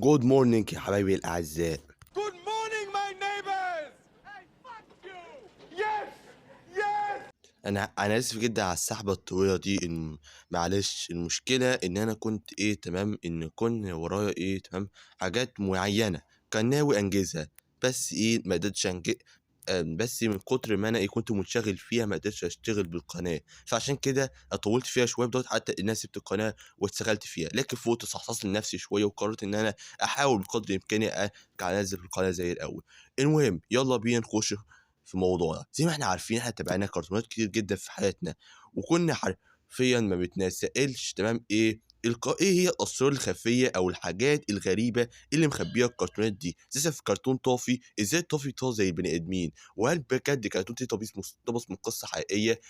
Good morning يا حبايبي الاعزاء. Good morning, my neighbors! Hey, fuck you! Yes! Yes! انا اسف جدا على السحبه الطويلة دي، ان معلش المشكلة ان انا كنت ايه تمام، ان كن ورايا ايه تمام حاجات معينة كان ناوي انجزها، بس ايه ما قدرتش انجز، بس من كتر ما انا ايه كنت منشغل فيها ما قدرتش اشتغل بالقناه، فعشان كده طولت فيها شوية بدوت حتى ان انا سبت القناة واتشغلت فيها. لكن فوت صحصحت لنفسي شوية وقررت ان انا احاول بقدر امكاني ارجع انزل القناة زي الاول. المهم يلا بينا نخش في موضوعنا. زي ما احنا عارفين احنا تابعنا كرتونات كتير جدا في حياتنا، وكنا حرفيا ما بتنسألش تمام ايه ايه هي الاسرار الخفية او الحاجات الغريبة اللي مخبيها الكرتونات دي. زي في كرتون طافي، ازاي طافي طار زي البني ادمين؟ وهل بجد كرتون تيليتابيز مقتبس من قصة حقيقية؟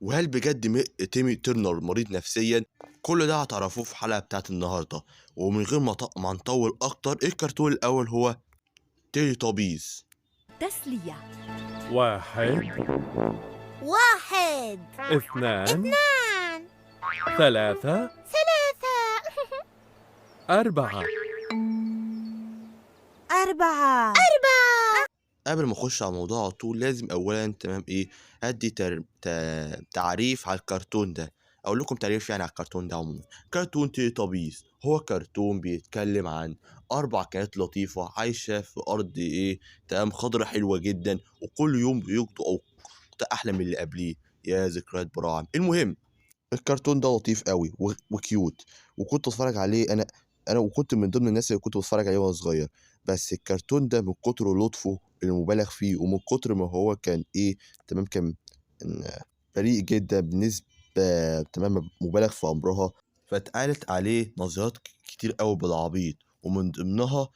وهل بجد تيمي ترنر مريض نفسيا؟ كل ده هتعرفوه في الحلقة بتاعت النهارده. ومن غير ما نطول اكتر، الكرتون الاول هو تيليتابيز. تسلية. 1 1 2 2 3 3 4 4 4. قبل ما اخش على الموضوع على طول لازم اولا تمام ايه ادي تعريف على الكرتون ده، اقول لكم تعريف يعني على الكرتون ده عموما. كرتون تيليتابيز هو كرتون بيتكلم عن 4 كائنات لطيفة عايشة في أرض إيه تمام خضرة حلوة جدا، وكل يوم بيقضوا أوقات أحلى من اللي قبليه. يا ذكريات براعم. المهم الكرتون ده لطيف قوي وكيوت، وكنت اتفرج عليه انا وكنت من ضمن الناس اللي كنت بتفرج عليه وانا صغير. بس الكرتون ده من كتر لطفه المبالغ فيه ومن كتر ما هو كان ايه تمام كان بريء جدا بنسبة تمام مبالغ في امرها، فاتقالت عليه نظريات كتير قوي بالعبيط، ومن ضمنها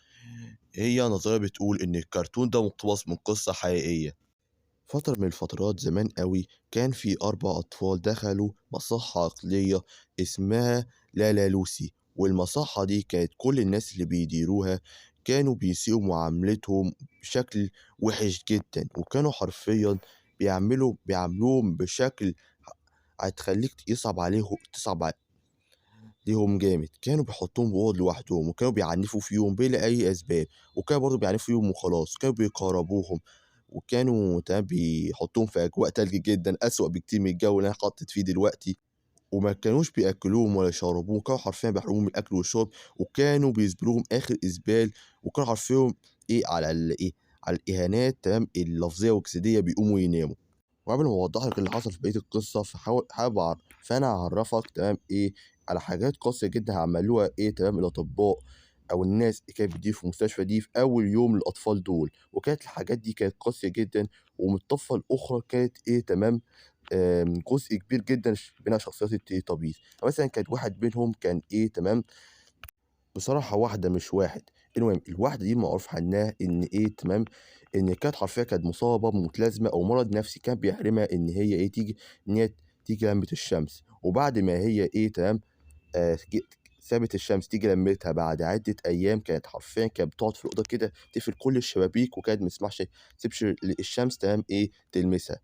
هي نظرية بتقول ان الكرتون ده مقتبس من قصة حقيقية. فترة من الفترات زمان قوي كان في 4 أطفال دخلوا مصحة عقلية اسمها لالا لوسي، والمصحة دي كانت كل الناس اللي بيديروها كانوا بيسيئوا معاملتهم بشكل وحش جدا، وكانوا حرفيا بيعاملوهم بشكل هتخليك يصعب عليهم، تصعب عليهم جامد. كانوا بيحطوهم بأوض لوحدهم، وكانوا بيعنفوا فيهم بلا أي أسباب، وكانوا برضه بيعنفوا فيهم وخلاص، وكانوا بيكهربوهم، وكانوا تمام بيحطوهم في أجواء تلج جدا أسوأ بكتير من الجو اللي أنا حاطط فيه دلوقتي، وما كانوش بيأكلوهم ولا يشربوهم، كانوا حرفيا بيحرموهم من الأكل والشرب، وكانوا بيزبلوهم آخر إزبال، وكانوا حرفيا إيه على إيه على الإهانات تمام اللفظية والجسدية بيقوموا يناموا. وقبل ما أوضح لك اللي حصل في بقية القصة فأنا هعرفك تمام إيه على حاجات قاسية جدا عملوها إيه تمام الأطباء أو الناس اللي كانت بتدير في المستشفى دي في أول يوم للأطفال دول، وكانت الحاجات دي كانت قاسية جدا. ومن الطفة الأخرى كانت إيه تمام جزء كبير جدا بين شخصيات التيليتابيز. مثلا كانت واحد منهم كان إيه تمام بصراحة واحدة مش واحد. المهم الواحدة دي معروف عنها إن إيه تمام إن كانت حرفيا كانت مصابة بمتلازمة أو مرض نفسي كان بيحرمها إن هي إيه تيجي إن هي تيجي لمة الشمس، وبعد ما هي إيه تمام سابت الشمس تيجي لمتها بعد عدة أيام، كانت حرفيا كانت بتقعد في الأوضة كده تقفل كل الشبابيك، وكانت ما تسمحش تسيبش الشمس تمام إيه تلمسها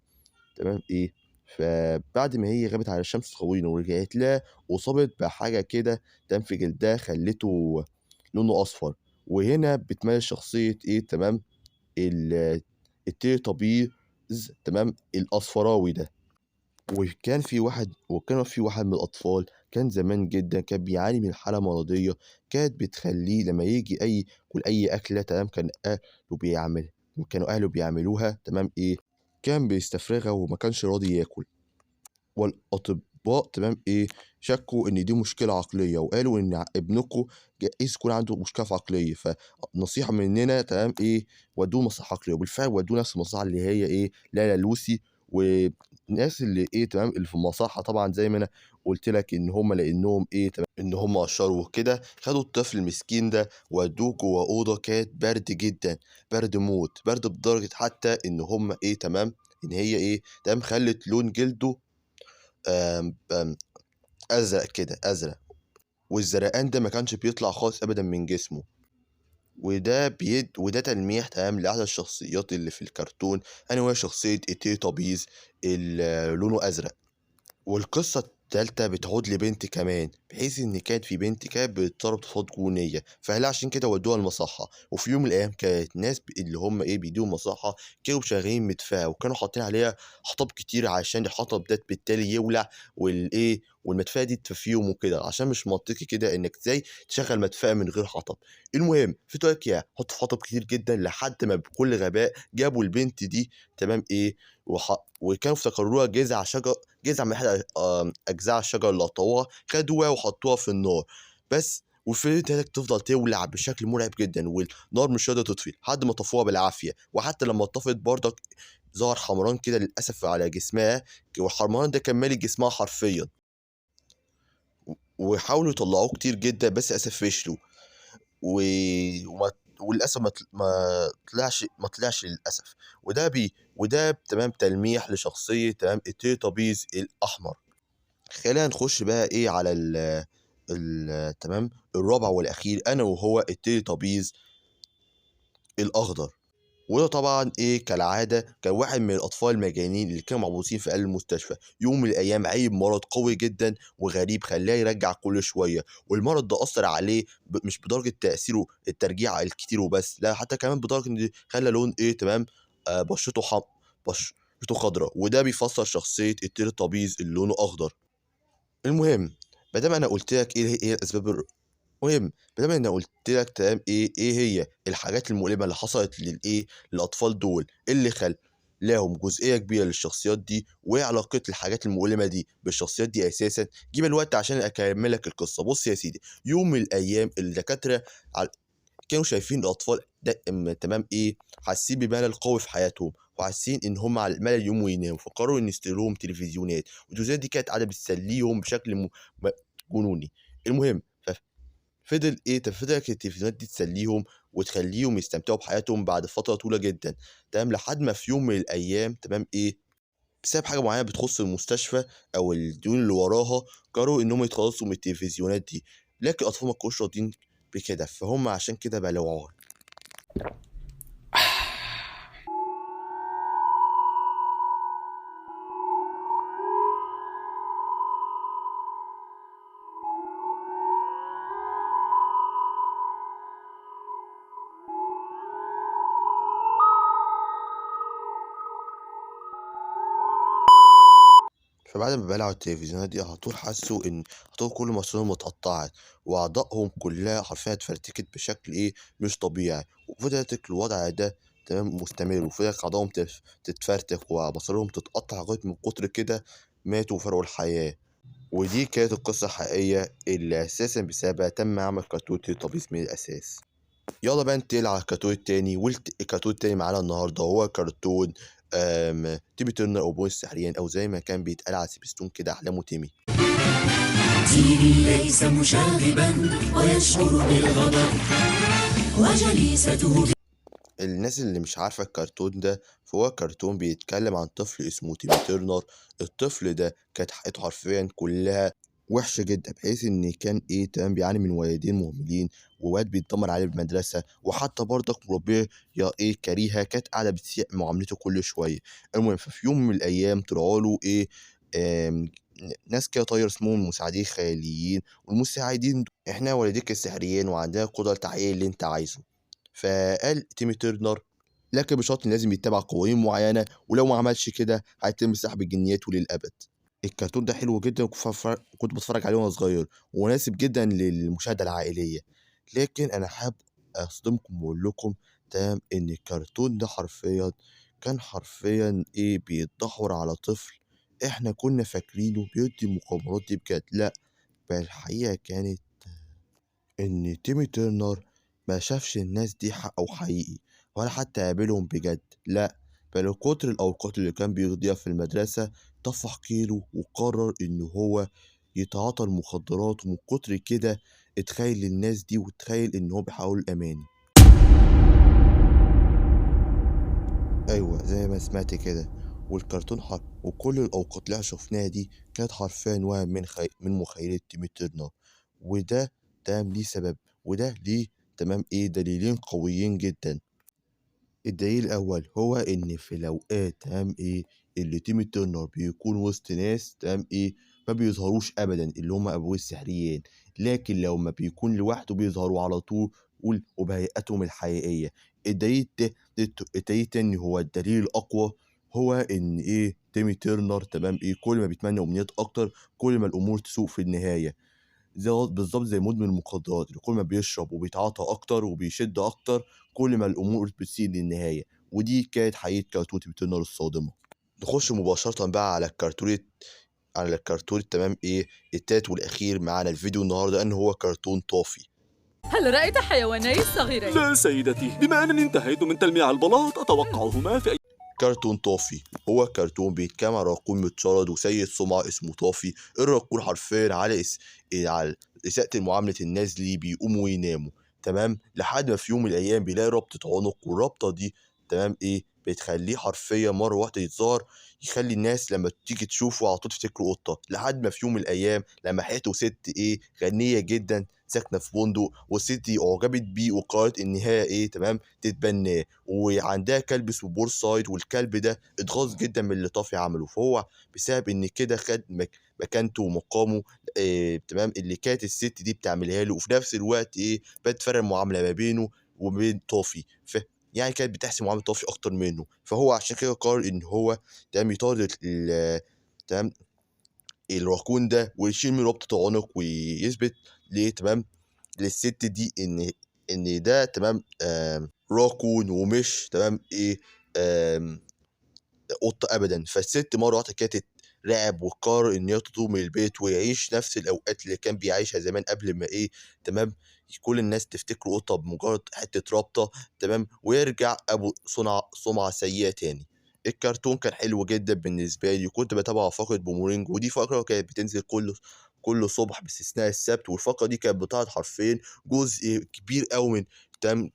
تمام إيه. فبعد ما هي غابت على الشمس طويلة ورجعت لها وصابت بحاجة كده تمام في جلدها خلته لونه أصفر، وهنا بتميز شخصية إيه تمام التيليتابيز تمام الأصفراوي ده. وكان في واحد من الأطفال كان زمان جدا كان بيعاني من حالة مرضية كانت بتخليه لما يجي كل أي أكلة تمام كان أهله بيعمل، كانوا أهله بيعملوها تمام إيه كان بيستفرغها وما كانش راضي ياكل. والأطباء تمام إيه شكوا إن دي مشكلة عقلية، وقالوا إن ابنكم جايز يكون عنده مشكلة في عقلية، فنصيحة مننا تمام إيه ودوه مصحة عقلية. وبالفعل ودوه نفس المصحة اللي هي إيه لالا لوسي، والناس اللي إيه تمام اللي في المصحة طبعا زي ما أنا قلت لك إن هم لأنهم إيه تمام إن هم أشروا وكده، خدوا الطفل المسكين ده ودوه جوه أوضة كانت برد جدا، برد موت، برد بدرجة حتى إن هم إيه تمام إن هي إيه تمام خلت لون جلده أزرق كده أزرق، والزرقان ده ما كانش بيطلع خالص أبدا من جسمه. وده تلميح تمام لأحد الشخصيات اللي في الكرتون، أنا وهي شخصية التيليتابيز اللي لونه أزرق. والقصة تالتة بتعود لبنت كمان، بحيث إن كانت في بنت كانت بتضرب تصرفات جنونية، فأهلها عشان كده ودوها المصحة. وفي يوم من الأيام كانت ناس اللي هم إيه بيديهم مصحة كانوا شغالين مدفأة، وكانوا حاطين عليها حطب كتير عشان الحطب ده بالتالي يولع والإيه والمدفأة دي تطفيهم وكده، عشان مش منطقي كده إنك إزاي تشغل مدفأة من غير حطب. المهم في تركيا حطوا حطب كتير جدا لحد ما بكل غباء جابوا البنت دي تمام إيه وكانوا افتكروها جذع شجر، جذع من أحد أجزاء الشجر اللي قطعوها، خدوها وحطوها في النار بس، وفضلت تفضل تولع بشكل مرعب جدا، والنار مش راضية تطفي لحد ما طفوها بالعافية. وحتى لما طفت برضك ظهر حمران كده للأسف على جسمها، والحمران ده كان مالي جسمها حرفيا، وحاولوا يطلعوه كتير جدا بس للأسف فشلوا، وللأسف ما طلعش للأسف. وده تمام تلميح لشخصية تمام التيليتابيز الأحمر. خلينا نخش بقى إيه على تمام الرابع والأخير، أنا وهو التيليتابيز الأخضر. وده طبعا إيه كالعادة كان واحد من الأطفال المجانين اللي كانوا محبوسين في قلب المستشفى. يوم من الأيام عيب مرض قوي جدا وغريب خلاه يرجع كل شوية، والمرض ده أثر عليه مش بدرجة تأثيره الترجيع الكتير وبس، لا حتى كمان بدرجة إن خلى لون إيه تمام، بشرته بشرته خضراء، وده بيفسر شخصية التيليتابيز اللي لونه أخضر. المهم ما دام أنا قلت لك إيه هي الأسباب المهم ما دام أنا قلت لك تمام إيه هي الحاجات المؤلمة اللي حصلت للأطفال دول اللي خلاهم جزئية كبيرة للشخصيات دي، وإيه علاقة الحاجات المؤلمة دي بالشخصيات دي أساساً، جيب الوقت عشان أكملك القصة. بص يا سيدي، يوم من الأيام الدكاترة كانوا شايفين الأطفال ده تمام إيه حاسين بملل قوي في حياتهم، وحاسين إن هم على الملل يوم ويناموا، فقرروا إن يشتروا لهم تلفزيونات، والتلفزيونات دي كانت قاعدة بتسليهم بشكل جنوني. المهم فضل إيه، طب فضلت التلفزيونات دي تسليهم وتخليهم يستمتعوا بحياتهم بعد فترة طويلة جدا تمام، لحد ما في يوم من الأيام تمام إيه بسبب حاجة معينة بتخص المستشفى أو الديون اللي وراها قرروا إنهم يتخلصوا من التلفزيونات دي، لكن الأطفال ما كانوش راضيين بكده، فهم عشان كده بلعوها. فبعد ما بلعوا التلفزيونات دي على طول حسوا ان على طول كل مصاريهم اتقطعت واعضائهم كلها حرفيا اتفرتكت بشكل ايه مش طبيعي، وفضلت الوضع ده تمام مستمر، وفضلت اعضائهم تتفرتك ومصاريهم تتقطع لغايه من كتر كده ماتوا وفرقوا الحياه. ودي كانت القصه الحقيقيه اللي اساسا بسببها تم عمل كرتون تيليتابيز من الاساس. يلا بقى ننتقل على الكرتون التاني، والكرتون التاني معانا النهارده هو كرتون تيمي ترنر او بوي السحريان، او زي ما كان بيتقال على سبيستون كده احلامه تيمي. تيمي ليس مشاغبا ويشعر بالغضب وجليسته. الناس اللي مش عارفه الكرتون ده، فهو كرتون بيتكلم عن طفل اسمه تيمي ترنر. الطفل ده كانت حياته حرفيا كلها وحشة جدا، بحيث إن كان إيه تمام بيعاني من والدين مهملين، وواد بيتدمر عليه بالمدرسة، وحتى برضك مربية يا إيه كريهة كانت قاعدة بتسيء معاملته كل شوية. المهم ففي يوم من الأيام طلعوا له إيه ناس كده طاير اسمهم مساعدين خياليين، والمساعدين إحنا والديك السحريين وعندنا قدرة لتحقيق اللي أنت عايزه. فقال تيمي ترنر لكن بشرط إن لازم يتبع قوانين معينة، ولو ما عملش كده هيتم سحب جنياته للأبد. الكرتون ده حلو جدا، وكنت بتفرج عليه وانا صغير، ومناسب جدا للمشاهدة العائلية. لكن انا حابب اصدمكم واقول لكم تمام ان الكرتون ده حرفيا كان حرفيا ايه بيتدحور على طفل احنا كنا فاكرينه بيدي المقامرات دي بجد، لا بل الحقيقة كانت ان تيمي ترنر ما شافش الناس دي حقه حقيقي ولا حتى قابلهم بجد، لا بل كتر الاوقات اللي كان بيقضيها في المدرسة طفح كيلو وقرر ان هو يتعاطى المخدرات، ومن كتر كده اتخيل الناس دي وتخيل ان هو بيحاول الاماني. ايوه زي ما سمعت كده، والكرتون حر وكل الاوقات اللي احنا شفناها دي كانت حرفيا وهم من مخيلة تيمي ترنر، وده تمام ليه سبب، وده ليه تمام ايه دليلين قويين جدا. الدليل الاول هو ان في الاوقات تمام ايه اللي تيمي ترنر بيكون وسط ناس تمام ايه ما بيظهروش ابدا اللي هما ابوه السحريين، لكن لو ما بيكون لوحده بيظهروا على طول وبهيئتهم الحقيقية. الدليل التاني هو الدليل الاقوى، هو ان ايه تيمي تيرنر تمام ايه كل ما بيتمنى امنيات اكتر كل ما الامور تسوء في النهاية، زي بالظبط زي مدمن المخدرات اللي كل ما بيشرب وبيتعاطى اكتر وبيشد اكتر كل ما الامور بتسيء للنهاية. ودي كانت حقيقة كرتون تيمي تيرنر الصادمه. نخش مباشرة بقى على الكرتون تمام ايه التالت والاخير معانا الفيديو النهارده، ان هو كرتون طافي. هل رأيت حيواني الصغيرين؟ لا سيدتي، بما أنني انتهيت من تلميع البلاط أتوقعهما في أي. كرتون طافي هو كرتون بيتكلم عن راكون متشرد وسيد سمعة اسمه طافي. الراكون حرفيا على على إساءة معاملة الناس ليه بيقوموا ويناموا تمام، لحد ما في يوم من الأيام بيلاقي رابطة عنق، والرابطة دي تمام إيه بتخليه حرفيا مرة واحدة يتظاهر، يخلي الناس لما تيجي تشوفه على طول تفتكره قطة. لحد ما في يوم من الأيام لما حيته ست إيه غنية جدا ساكنة في فندق، والست دي أعجبت بيه وقررت إن هي إيه تمام تتبناه، وعندها كلب اسمه بورسايد، والكلب ده اتغاظ جدا من اللي طافي عمله، فهو بسبب إن كده خد مكانته ومقامه إيه تمام اللي كانت الست دي بتعملها له، وفي نفس الوقت إيه بتفرق المعاملة ما بينه وبين طافي، يعني كانت بتحسن معاملة طافي أكتر منه، فهو عشان كده قرر إن هو تمام يطارد تمام الراكون ده ويشيل من ربطة عنق ويثبت ليه تمام للست دي ان ده تمام راكون ومش تمام ايه قطة ابدا. فالست مرة واحدة كانت تترعب وقرر ان يطرده من البيت ويعيش نفس الاوقات اللي كان بيعيشها زمان قبل ما ايه تمام كل الناس تفتكره قطة بمجرد حتة رابطة تمام، ويرجع ابو سمعة سيئة تاني. الكرتون كان حلو جدا بالنسبة لي، وكنت بتابع فقرة بومورينج، ودي فقرة كانت بتنزل كل صبح باستثناء السبت، والفقرة دي كانت بتعرض حرفيا جزء كبير قوي من تمام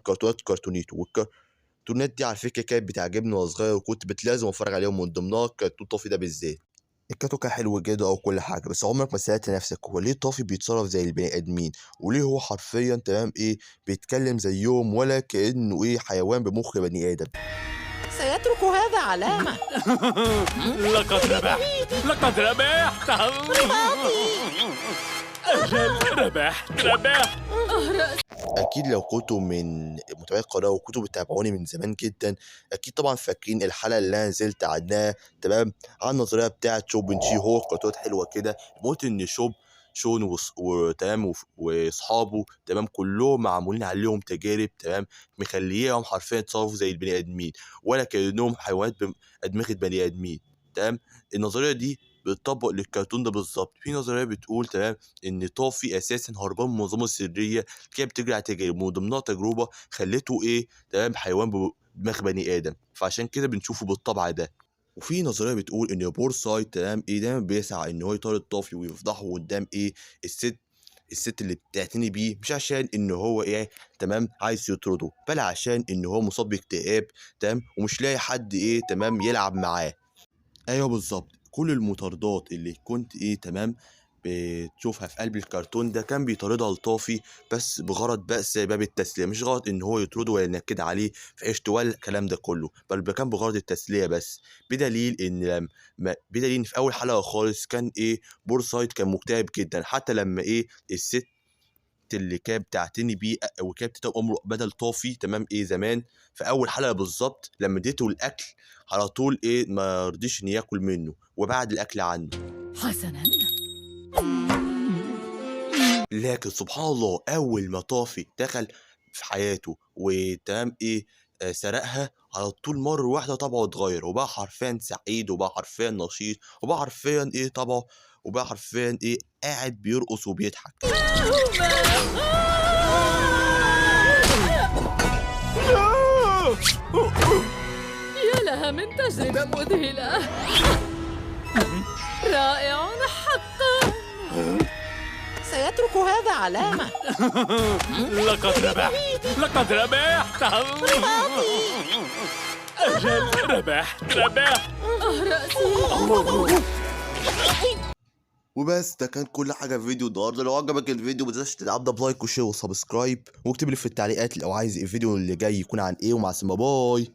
كرتونات كرتونيتو. والكرتونات دي على فكرة كانت بتعجبني وانا صغير، وكنت لازم اتفرج عليهم، من ضمنها كرتون طافي ده بالذات. الكرتون كان حلو جدا او كل حاجة، بس عمرك ما سألت نفسك هو ليه طافي بيتصرف زي البني ادمين، وليه هو حرفيا تمام ايه بيتكلم زيهم ولا كأنه ايه حيوان بمخ بني ادم؟ سيترك هذا علامة. لقد ربحت، لقد ربحت، أجل ربحت ربحت. أكيد لو كنتوا من متابعي القناة وكنتوا بتتابعوني من زمان جدا، أكيد طبعا فاكرين الحلقة اللي أنا نزلت عنها تمام عن النظرية بتاعة شوب شي. هو كرتونات حلوة كده، قلت إن شوب شون وتمام واصحابه تمام كلهم معمولين عليهم تجارب تمام مخليهم حرفيا يتصرفوا زي البني ادمين ولا كانهم حيوانات بادمغه بني ادمين تمام. النظرية دي بتطبق للكرتون ده بالظبط. في نظرية بتقول تمام ان طافي اساسا هربان من منظمة سرية كانت بتجري على تجارب، ومن ضمنها تجربه خلته ايه تمام حيوان بدماغ بني ادم، فعشان كده بنشوفه بالطبع ده. وفي نظرية بتقول ان بورسايد تمام ايه دايما بيسعى ان هو يطارد طافي ويفضحه قدام ايه الست اللي بتعتني بيه، مش عشان ان هو ايه تمام عايز يطرده، بل عشان ان هو مصاب باكتئاب تمام ومش لاقي حد ايه تمام يلعب معاه. ايوه بالظبط، كل المطاردات اللي كنت ايه تمام بتشوفها في قلب الكرتون ده كان بيطاردها لطافي، بس بغرض بس باب التسلية، مش غرض ان هو يطرده ولا ينكد عليه في عيشته ولا الكلام ده كله، بل كان بغرض التسلية بس. بدليل ان بدليل ان في اول حلقة خالص كان ايه بورسايد كان مكتئب جدا، حتى لما ايه الست اللي كانت بتعتني بيه وكانت بتبقى امره بدل طافي تمام ايه زمان في اول حلقة بالظبط لما اديته الاكل على طول ايه ما رضيش ان ياكل منه وبعد الاكل عنه. حسنا. لكن سبحان الله اول ما طافي دخل في حياته وتمام ايه سرقها على طول مرة واحدة طبعه اتغير، وبقى حرفيا سعيد، وبقى حرفيا نشيط، وبقى حرفيا ايه طبعه، وبقى حرفيا ايه قاعد بيرقص وبيضحك. يا لها من تجربة مذهلة، رائع حقا. سيترك هذا علامة. لقد ربحت، لقد ربحت، أجل ربحت ربحت. رأسي. وبس ده كان كل حاجة في فيديو النهارده. لو عجبك الفيديو ما تنساش تدعمنا ب like و share و subscribe، واكتب لي في التعليقات لو عايز الفيديو اللي جاي يكون عن ايه. ومع السلامة، bye.